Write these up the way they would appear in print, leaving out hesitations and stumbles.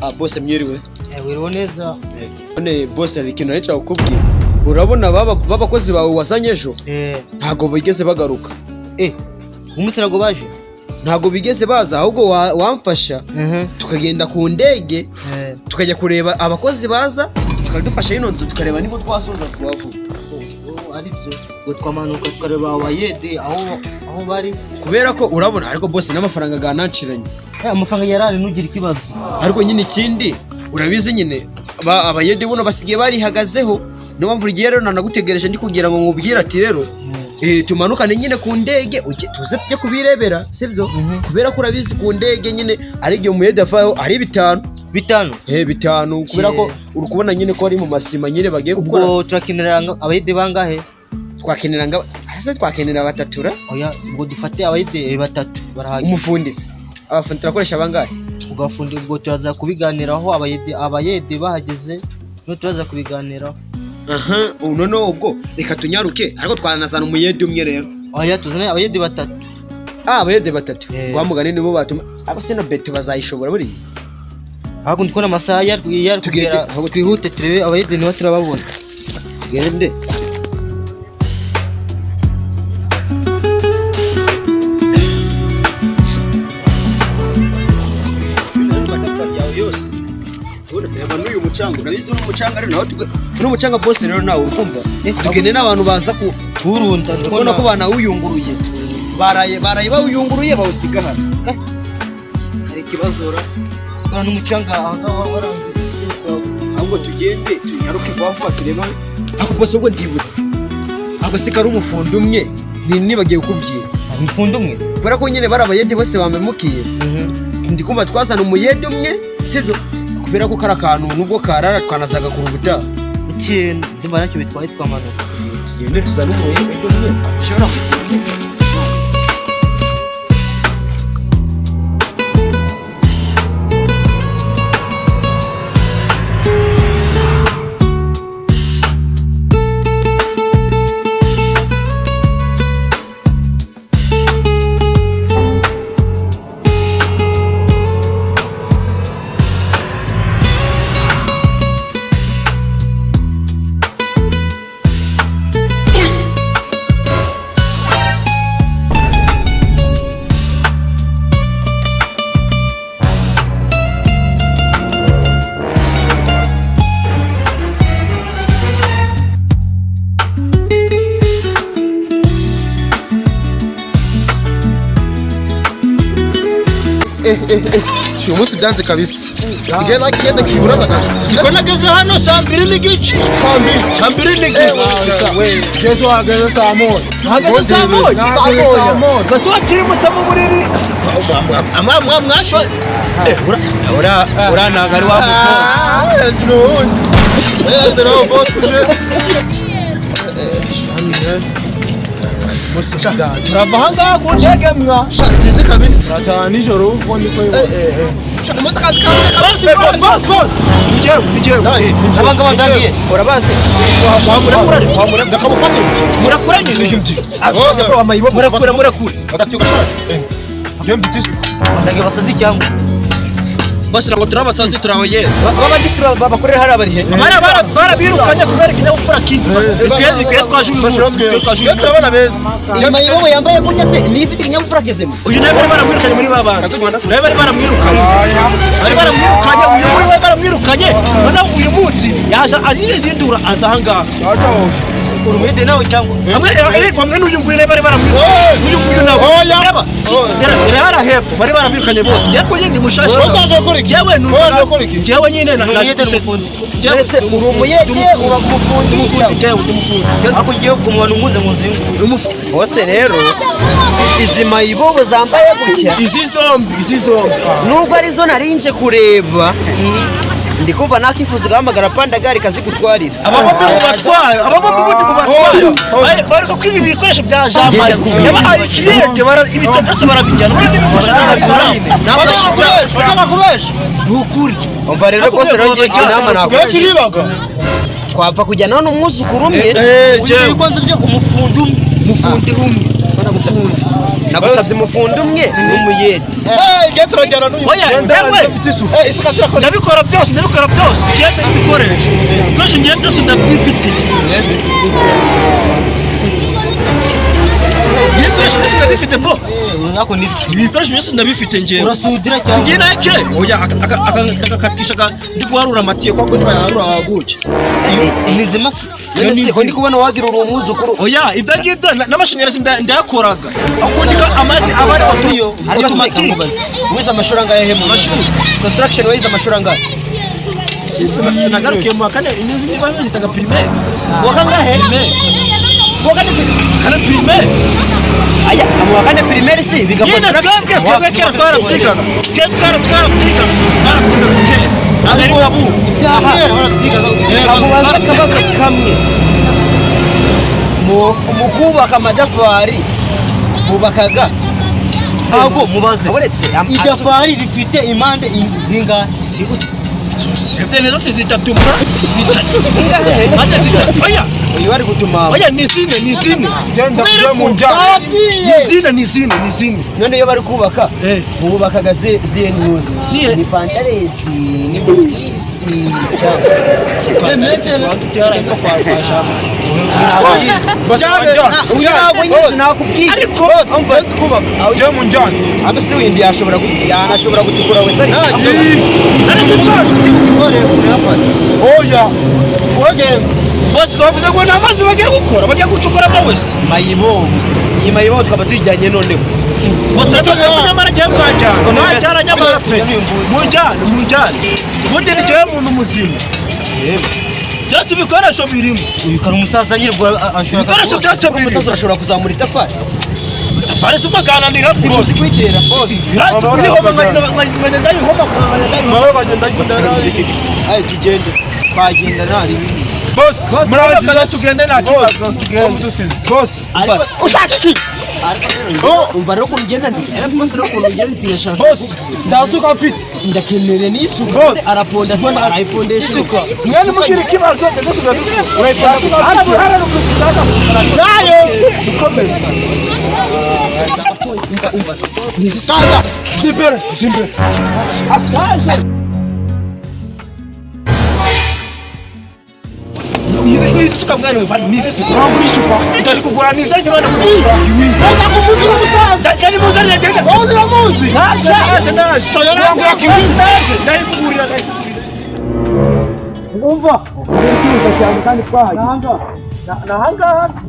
Ah, boss, mwiriwe. Wiriwe neza. None boss, hari ikintu nari nshaka kukubwira. Urabona b'abakozi bawe wazanye ejo, ntabwo bigeze bagaruka. Umunsi ntabwo baje. Ntabwo bigeze baza, ahubwo wamfasha tukagenda ku ndege, tukajya kureba abakozi baza tukadufasha ino nzu, tukareba niba twasoza vuba vuba. Ari byo, ngo twamanuka tukareba abayede aho bari. Kubera ko urabona ariko boss n'amafaranga gananshiranye. Amafaranga yarari, ntugire ikibazo. Ariko nyine ikindi urabizi nyine, abayede buno basigaye barihagazeho. Niyo mpamvu igihe rero nanagutegereje ndi kugira ngo nkubwire ati rero tumanukane nyine ku ndege, tuze tujye kubirebera, sibyo? Kubera ko urabizi ku ndege nyine ari igihe umuyede avaho ari 5. 5? 5, kubera ko uri kubona nyine ko ari mu masima nyine bagiye gukora. Ubwo turakenera abayede bangahe? Twakenera nga ese twakenera batatura. Oya, ubwo dufate abayede 3 barahagije. Umufundisi, abafundi turakoresha bangahe? Ubwo abafundi, ubwo turaza kubiganiraho abayede bahageze, no turaza kubiganiraho. Aha, noneho ubwo reka tunyaruke, ariko twanazana umuyede umwe rero. Oya, tuzane abayede 3. Ah, abayede 3. Wa mugani nibo batuma abaseno beto bazayishobora buriya. Ahubwo ndi kubona amasaha yari Tugende, kugera, ahubwo twihute turebe abayede niba turababona. Tugende. N'uyu mucanga urabizi, ni umucanga rero nawe ni umucanga boss rero nawe ukumva tugende n'abantu baza ku Kurunda. Urabona ko banawuyunguruye, baraye bawuyunguruye bawusiga hano. Hari ikibazo ra kubona n'umucanga aha ngaha warangiye. Ahubwo tugende tunyaruke vuba vuba turebe. Ako boss, ubwo ndibutse ako se kari umufundi umwe nibagiye kukubwira. Umufundi umwe? Kubera ko nyine bari abayede bose bamemukiye, ndi kumva twazana umuyede umwe, sibyo? Kubera ko kari akantu nubwo karara twanazaga ku rubuta. Ikintu ndumva ntacyo bitwaye, twamanuka. Tugende tuzane umuyede umwe ushobora kugenda. Uyu munsi byanze kabisa, kugenda kigenda kibura agasa. Siko nageze hano saa 2:30. Saa 2? Saa 2:30. Geze wahageze saa 1. Hageze saa 1. Saa 1. Basi wakirimutse mu buriri mwasho ura ntabwo ari wa mukozi. Turava ahangaha ku ndege mwa. Sinzi kabisa. Turataha nijoro uko ndiko bibona. Umunsi akazi kawe. Boss, boss, boss. Ni jewe. Abangaba ndagiye. Urabazi. Ndakamufata. Murakura nyine. Murakura, murakura. Agatiyo gashaka. Ndagiye basazi cyangwa Bose ntabwo turi abasazi, turi abayezi. Babagisi babakorera hariya bari he? Barabirukanye kubera ikinyabupfura kibi. Twe twaje uyu munsi. Twe twaje uyu munsi. Turabona beza. Inyuma yibobo yambaye gutya se niyo ifite ikinyabupfura kizima? Uyu nawe bari baramwirukanye muri ba bantu. Nawe bari baramwirukanye. Bari baramwirukanye, uyu nguyu bari baramwirukanye. Noneho uyu munsi yaje arizindura aza aha ngaha. Uri umuyede nawe cyangwa? Hamwe ariko hamwe n'uyu nguyu nawe bari baramwirukanye. Uyu nguyu nawe. Reba, reba hariya hepfo bari baramwirukanye bose. Ariko nyine ndi mushasha. Jewe ni jewe nyine na Umuyede n'umufundi. Mbese uri umuyede, uba umufundi? Umufundi, jewe ndi umufundi. Ariko ugiye ku muntu nkunze mu nzu y'inguyu. Bose rero izi mayibobo zambaye gutya, Izi zombi, izi zombi. Nubwo arizo narinje kureba, ndi kumva nakifuza guhamagara pandagari kazigutwarira. Ababombi mu batwaye, ababombi ubundi mu batwaye bariko kwiba ibikoresho bya jamari yaba ari ikiyede, ibitabo byose barabijyana ubundi ibikoresho Bakubesha. Ni ukuri. Umva rero rwose rero ngiye inama nakoresha. Kiribaga. Twapfa kujyana n'umwuzukuru umwe. Uyu ukoze ibyo umufundi umwe. Umufundi umwe. Nagusabye umufundi umwe n'umuyede. Eh, turajyana n'uyu. Oya, yewe. Eh, isuka zirakora. Ndabikora byose, ndabikora byose. Ngende ibikoresho. Ibikoresho ngiye byose ndabyifitiye. Ibikoresho byose ndabifite bo. Nako nibyo. Ibikoresho byose ndabifite ngewe. Urasudira cyane. Singiye nake. Oya, akakatisha ndi guharura amatiyo kwa kundi bayaharura waguke. Ni nzima se. None se ndi kubona wagira uri umwuzukuru. Oya, ibyo ngibyo n'amashanyarazi ndayakoraga. Ahubwo niko amazi aba ari automatique. Wize amashuri angahe he mu Amashuri? Construction wize amashuri angahe? Sinagarukiye mu wa kane, inzu niba bazitaga primaire. Wa kangahe? Primaire. Wa kane Kane primaire. Aya, mu wa kane primaire si biga Nyine construction. twebwe kera twarabyigaga. Twebwe twarabyigaga. Twarabyigaga kera. Ntabwo ari nka bubu. Kera barabyigaga. Kamubaza akabazo kamwe. Mu kubaka amatafari bubakaga Ntabwo mubaze. Uretse Idafari rifite impande zingahe? Sibye neza si zitatu mwa. Zitatu. Impande zitatu. Oya, uyu bari gutuma oya ni zine, ni zine. Genda Kubera ujye mu ko- njyana. Ni zine, ni zine, ni zine. none iyo bari kubaka Eh. bubakaga zihe ntuzi Zihe? ni pantaresi ni bukisi uyu ntabwo yize nakubwiye Ariko Ujye mu njyana. abe se windi yashobora yanashobora gucukura wese ariko Oya. Uragenda. bose bavuze ngo ni amazi bagiye gukora, bagiye gucukura wese. mayibobo iyi mayibobo tukaba tuyijyanye noneho Bose baravuga nyamara ngiye mwajyana. Mwajyana nyamara pe. Mujyane, mujyane. Ubundi ni jyewe muntu muzima. Byose ibikoresho birimo. Uyu kari umusaza nyine ubwo ashobora Ibikoresho byose birimo. umusaza urashobora kuzamura itafari Tafari si umagananira rwose. uzi kuyitera Nawe bagenda ayi tugende twagenda nta ribi Boss, Murabanza tugende nta kibazo. Boss, Ushaka iki? Umva rero ukuntu ugenda nti rwose rero ukuntu ugenda nti yashatse boss, ndasuka mfite. ndakenere n'isuka Boss. araponda se arayipondesha isuka Mwene mugira ikibazo, ndasuka. Urayipondesha. Nayo. Dukomeze. Sanda. Jimbere, jimbere. Nizi suka mwana muvana, nizi suka. Urangura isuka. Ndari kugura nizi ariko mwana kugura. Ndakuvugira umusaza. Ndari muzanira genda. Wowe uramuzi. Naje, naje, naje. Yarangura kiwi. Naje, ndari kugurira, ndari kugurira. Umva. Twihuta cyane kandi twahageze. Ni ahangaha se.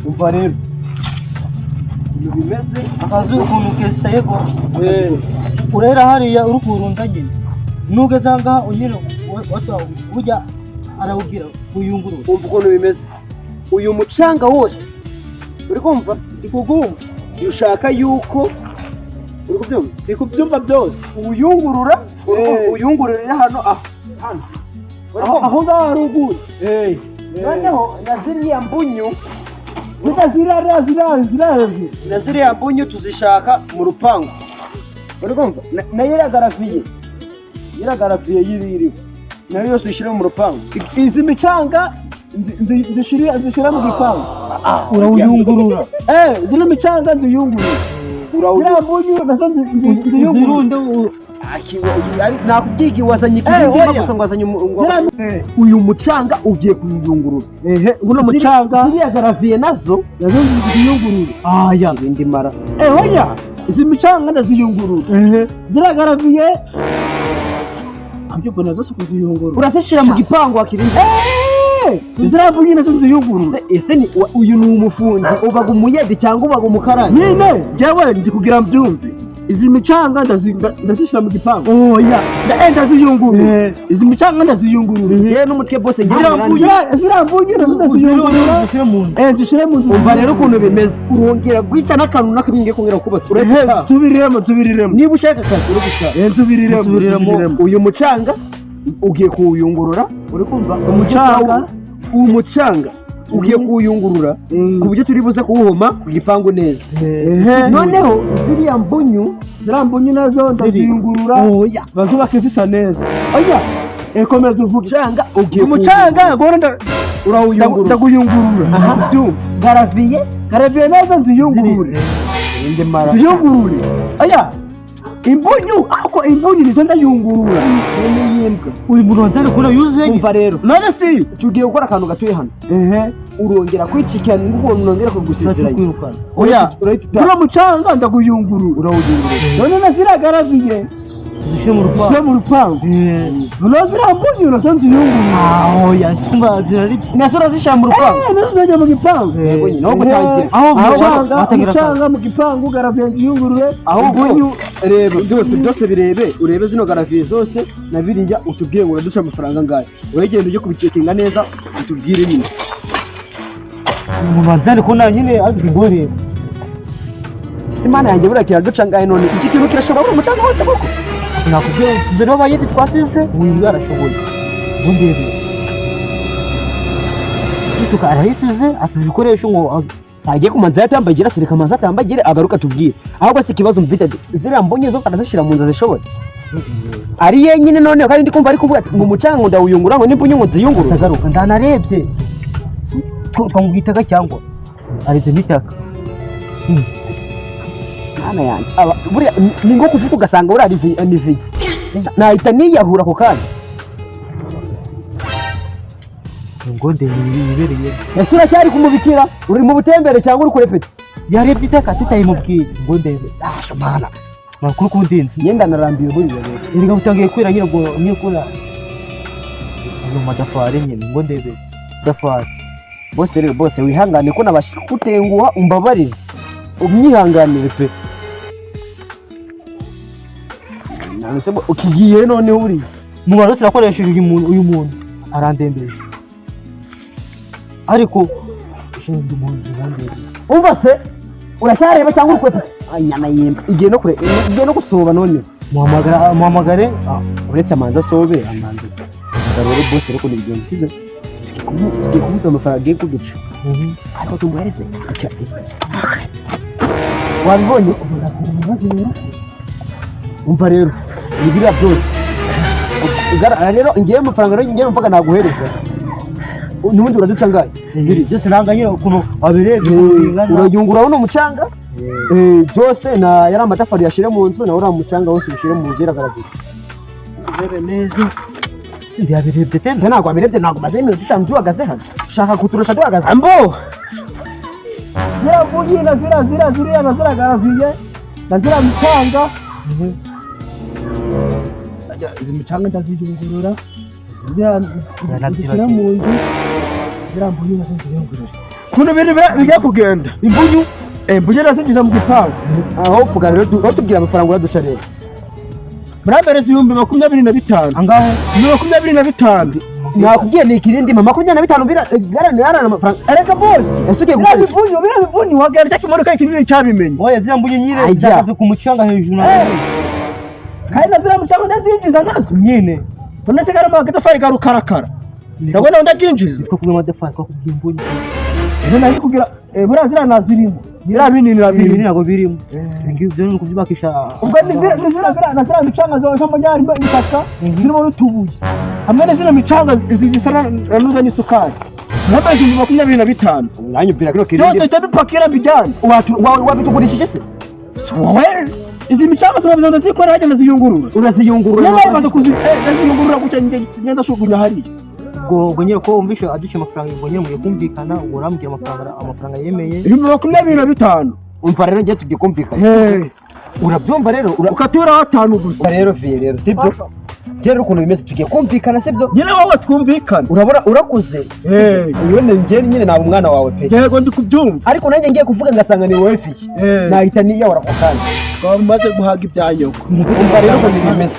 Umva rero ukuntu bimeze Akazu ukuntu kesitaye rwose. Urera hariya uri kurunda nyine. Nugeze aha ngaha unyine ujya arawubwira uyungurura. Umva ukuntu bimeze uyu mucanga wose uri kumva Ndi kukumva. ushaka yuko uri kubyumva Ndi kubyumva byose. uyungurura uri kumva? Eh. Uyungururira hano aho hano Uri Aho kumva? aho ngaho haruguru. Noneho na ziriya mbunyu Ziriya ziriya ziriya ziriya na ziriya mbunyu tuzishaka mu rupangu uri kumva nayo iragaraviye iragaraviye y'ibiriho nayo yose uyishyire mu rupangu Izi micanga nzishyira mu gipangu. Urawuyungurura. Eh, zino micanga nziyungurura. Ziriya mbunyu nazo nziyungurura. Uzirunde Nakubwiye wazanye Eh, ikibindi oya. gusa ngo wazanye Ziriya uyu mucanga ugiye kuwuyungurura. Ehe, uno mucanga ziriya garaviye nazo nazo nziyungurura. Aya indi mara. Eh, oya. Izi micanga ndaziyungurura. Ehe. Ziriya garaviye ahubwo nazo si kuziyungurura. Urazishyira mu gipangu wakibindi. Eh, ziriya mbunyu nazo nziyungurura. Ese ni uyu ni umufundi ubaga umuyede cyangwa ubaga umukarani? Nyine njyewe ndi kugira mbyumve. Izi micanga ndazishyira mu gipangu. Oya. Ndaziyungurura. Izi micanga ndaziyungurura. Njyewe n'umutwe bose ngira Ziriya mbunyu nazo ndaziyungurura. uzishyire mu nzu. Eh, nzishyire mu nzu. Umva rero ukuntu bimeze urongera guhita n'akantu n'akamwe ngiye kongera kubasa. Ehe, tubiriremo, tubiriremo. Niba ushaka akazi uri gushaka. Eh, nsubiriremo, nsubiriremo. Uyu mucanga ugiye kuwuyungurura uri kumva Umucanga? Uyu mucanga ugiye kuwuyungurura ku buryo turi buze kuwuhoma ku gipangu neza. Ehe. Noneho ziriya mbunyu Ziriya mbunyu nazo ndaziyungurura. Oya. Bazubake zisa neza. Oya. Eh, komeza uvuge. Umucanga ugiye Umucanga ngora nda Urawuyungurura. Ndaguyungurura. Byumva. Garaviye. Garaviye nazo nziyungurure. Indi mara. Ziyungurure. Aya. Imbunyu ako imbunyu nizo ndayungurura. N'iyimbwa. Uyu muronzani kuna yuzuye. Umva rero. None si. Tugiye gukora akantu gatuye hano. Ehe. Urongera kwicikira nguko nongera kugusezeranya. Kwirukana. Oya. Urahita utaha. Uriya mucanga ndaguyungurura. Urawuyungurura. None na ziriya garaviye. Zishyire mu rupangu. Zishyire mu rupangu. Noneho ziriya mbunyu nazo nziyungurura. Aho yasumba zirari. Nazo urazishyira mu rupangu. Eh, nazo zajya mu gipangu. Yego nyine, aho gutangira. Aho Aho mucanga, batangira mucanga mu gipangu garaviye nziyungurure. Ahubwo reba byose byose birebe, urebe zino garaviye zose na biriya utubwire ngo uraduca amafaranga angahe. Uragenda ujye kubicekinga neza utubwire nyine. Muronzani kuna nyine azwi ngore. Ese Imana yanjye buriya kiraduca angahe none? Iki kintu kirashobora buri mucanga wose koko? Nakubwiye tuzere abayedi twasize uyu yarashoboye. Bundebe. Isuka arayisize asize ibikoresho ngo Agiye kumanza yatambagira sereka amanza atambagire agaruka atubwire. Ahubwo si ikibazo mfite ziriya mbonye zo arazishyira mu nzu azishoboye. Ari yenyine none kandi ndi kumva ari kuvuga ati ngo umucanga ngo ndawuyungura ngo n'imbunyu ngo nziyungurure. atagaruka ndanarebye. Twamubwitaga cyangwa arebye n'itaka. Mana yanjye aba buriya ni nko kuvuga ugasanga buriya ni viye. Nahita niyahura ako kanya. Ngo ndebe yibereye. Ese uracyari kumubikira uri mu butembere cyangwa uri kurepeta? Yarebye itaka tutayimubwiye ngo ndebe. Ah shomana. Makuru kundinzi. Yenda narambiwe buriya rero. Erega butangiye kwira nyine ngo nyine kura. Ayo madafari nyine ngo ndebe. Dafari. Bose rero bose wihangane ko nabasha kutenguha umbabarire. Umyihanganire pe. None ukigiye noneho uri. Mu bantu bose nakoresheje uyu muntu arandembeje. Ariko ushinzwe umuntu arandembeje. Umva se uracyareba cyangwa uri kurepeta? Inyana yemba igiye no kure igiye no gusoba none. Muhamagare Uretse amanza asobe amanza. Rero bose rero kubigenza sibyo? Tugiye kumuta amafaranga agiye kuduca. Ariko tumuhereze. Wabibonye? Umva rero ni biriya byose. Rero ngewe amafaranga rero ngewe mvuga naguhereza. N'ubundi uraduca angahe? Byose nanga nyine ukuntu wabirebye. Urayungura uno mucanga byose na yari amatafari yashire mu nzu na uriya mucanga wose ushyire mu nzu iragaragara. Urebe neza. Yabirebye tena. Ese ntabwo wabirebye ntabwo maze iminota itanu duhagaze hano. Shaka kuturusha duhagaze. Ambo. Ziriya mbunyu na ziriya ziriya na ziriya garaviye na ziriya micanga. Izi micanga ndaziyungurura. Ziriya nzishyira mu nzu. Ziriya mbunyu nazo nziyungurura. Kuno bintu bigiye kugenda. Imbunyu? Imbunyu nazo nziza mu gipangu. Aho uvuga rero utubwira amafaranga uraduca rero. Murabereza 25,000. Angahe? 25,000. Nakubwiye ni ikirindi mama 25 bira amafaranga. Erega boss. Ese ugiye Biriya gukora bivunyu, biriya bivunyu wagenda cya kimodoka kinini cyabimenye. Oya ziriya mbunyu nyine Ajya. zihagaze ku mucanga hejuru na Kandi na ziriya mucanga ndazinjiza nazo. nyine. None se karama agatafari ka rukarakara. Ndabona ndakinjiza. Twakubwiye amatafari twakubwiye imbunyu. Rero nari kugira buriya ziriya nazirimo. Biriya binini Ibi nabirimo. ntabwo birimo. Ibi byo ni ukubyubakisha. Ubwo ni ziriya na ziriya micanga zawe mbonye harimo ibitaka zirimo n'utubuye. Hamwe na ziriya micanga zisa na nuza n'isukari. Nk'amazi 25,000. Uranyumvira kino kirindi. Byose bihita bipakira mbijyane. Wabitugurishije se? Si wowe izi micanga zose ndazikora hajya ndaziyungurura. Uraziyungurura. Niba bamaze kuziyungurura gutya ngenda ndashugunya hariya. Ubwo nyine ko wumvishe aduce amafaranga ngo nyine mugiye kumvikana ngo urambwira amafaranga yemeye. 25,000. Umva rero ngiye tugiye kumvikana. Urabyumva rero Ukatura 5 gusa. Rero viye rero sibyo? Rero ukuntu bimeze tugiye kumvikana sibyo? Nyine wowe twumvikana. Urabona urakuze. Uyu ni njye nyine naba umwana wawe pe. Yego ndi kubyumva. Ariko nanjye ngiye kuvuga ngasanga ni wowe fiye. Nahita niyahura ako kanya. Twaba umaze guhaga ibya nyoko. Umva rero ukuntu bimeze.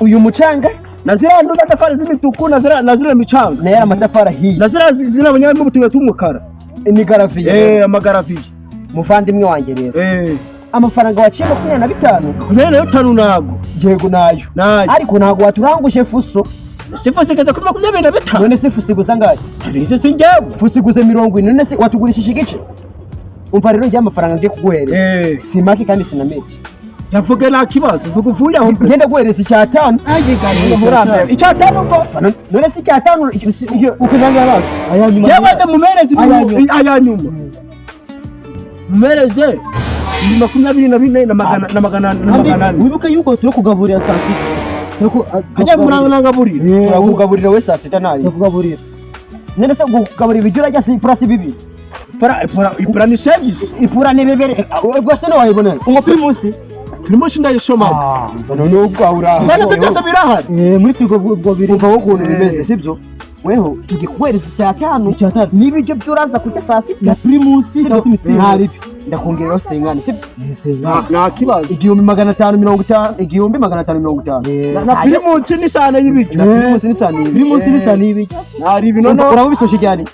Uyu mucanga Na ziriya nduza amatafari z'imituku na ziriya micanga. na yari amatafari ahiye. Na ziriya ziriya abanyarimo utubuye tw'umukara. Ni garaviye. Amagaraviye. Muvandimwe wanjye rero. Amafaranga waciye 25. 25 nago. Yego nayo. Nayo. Ariko ntago waturanguje fuso. Sifuso igeze kuri 25. None se fuso iguza angahe? Izi si njyewe. Fuso iguze 40. None se watugurishije igice? Umva rero njye amafaranga ngiye kuguhereza. Si make kandi si na menshi. Yavuge nta kibazo, vuga uvuye aho. Ngenda guhereza icyatanu. Icyatanu ngo None se icyatanu Ukunanga yabaga aya nyuma. Yewe ndamumereze Aya ibintu aya nyuma. Mumereze ni 24 na magana na magana na Kandi magana ane. wibuke yuko turi kugaburira saa sita. Ajya murangaburira. Turakugaburira we saa sita ntari. Turakugaburira. None se kugaburira ibiryo urajya si ipura si bibi? Ipura ipura ipura ni service. Ipura ni bibiri. Ubwo se ntiwayibonera? Unywa Primus? Primus ndayisoma. None ubwo uraho. Bana byose birahari. Muri frigo ubwo biri. Umva ukuntu bimeze sibyo? Weho tugikuhereza icyatanu. Icyatanu. N'ibiryo byo uraza kurya saa sita. Na Primus cyangwa se Mützig. Ntari byo. Ndakongeraho sengane sibyo? Nta kibazo. 1550, 1550. Na Primus ni sana y'ibiryo. Na Primus ni sana y'ibiryo. Primus ni sana y'ibiryo. Ntari ibi noneho. Uraba ubisoshe cyane.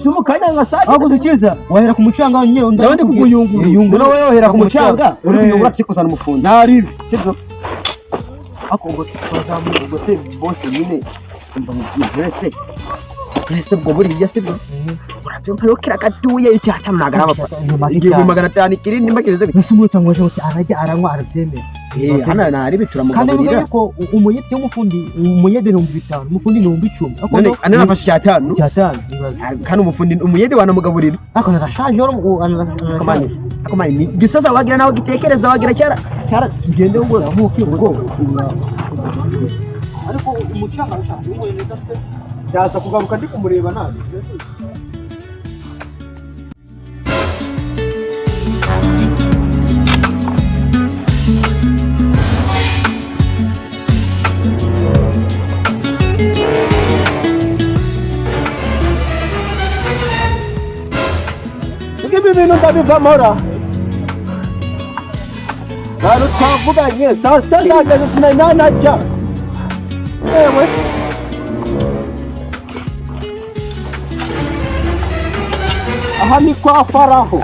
Si mu kanya nka saa Ahubwo ukiza wahera ku mucanga nyine undi. Ndabona kuguyungura. Noneho wowe wohera ku mucanga uri kuyungura tukuzana umufundi. Ntari ibi. Sibyo? Ariko ubwo twazamuye ubwo se bose nyine umva mubwire se. Ese ubwo buriya sibyo? Urabyumva rero kiragatuye icyatanu ntabwo arabapfa. 1500 ikirindi mbakirize bite? Mbese umuntu utangwaje uti arajya aranywa arabyemera. Hano ntari ibi Kandi turamugaburira. bivuga yuko umuyede w'umufundi umuyede ni 5000, umufundi ni 10000. None ane nafashe icyatanu. Icyatanu. Ibaze. Kandi umufundi umuyede wanamugaburira. Ariko narashaje wari Komani. Komani gisaza wagira nawe gitekereza wagira cyara cyara ugende ubwo amuke ubwo. Ariko umucanga ushaka uwuye neza se. Ndaza kugaruka ndi kumureba nabi. Ibi bintu ndabivamora. Bantu twavuganye saa sita zageze sinari nanarya. Ewe. Aha ni kwa Faraho.